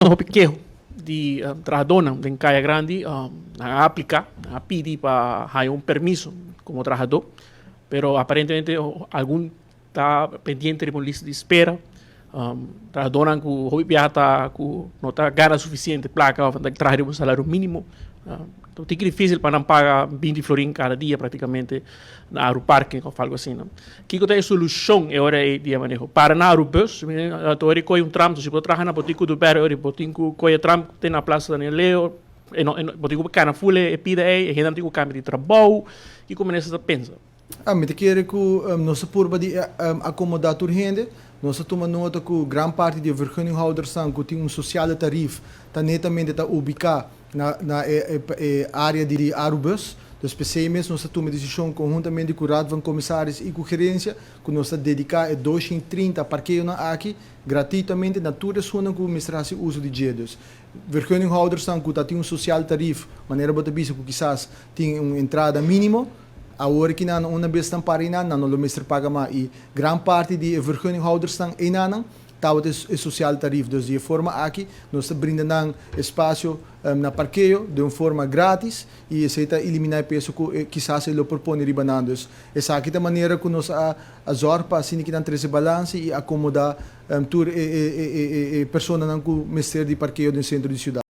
Hopi keho di trahadónan den Kaya Grandi. Nan a apliká, nan a pidi pa haña un permiso komo trahadó, pero aparentemente algun ta pendiente riba un lista di spera. Trahadónan ku hopi biaha ta ku no ta gana sufisiente plaka òf nan ta traha riba un salario mínimo. Ta tiki difísil pa nan paga 20 florin kada dia praktikamente na Aruparking òf algu asina. Kiko ta e solushon e ora ei di e maneho? Para na Arubus, ta ora kohe un tram, si bo traha na Botin ku Duber e ora bo tin ku kohe e tram te na Plaza Daniel Leo, e no bo tin ku kana ful e pida ei, e hendenan tin ku kambia di trabou. Kiko minister ta pensa? Ah, mi ta kere ku nos ta purba di akomodá tur hende. Nos ta tuma nota ku gran parti di e vergunninghoudersnan ku tin un sosiale tarif ta netamente ta ubiká na e área di Arubus. Dus p'esei mes nos ta tuma e desishon konhuntamente ku Raad van Commissaris i ku gerensia ku nos ta dediká e 230 parkeonan aki gratuitamente na tur esunnan ku mester hasi uso di dje. Dus vergunninghoudersnan ku ta tin un sosial tarif, manera bo ta bisa ku kisas tin un entrada mínimo, awor ki nan una bes nan para einan, nan no lo mester paga mas. I gran parti di e vergunninghoudersnan einanan tabata e sosial tarif. Dus di e forma aki nos ta brinda nan espasio na parkeo den un forma gratis i esei ta eliminá e peso ku kisas e lo por pone riba nan. Dus esaki ta manera ku nos a zòrg pa asina ki nan trese balanse i akomodá tur e personanan ku mester di parkeo den sentro di siudat.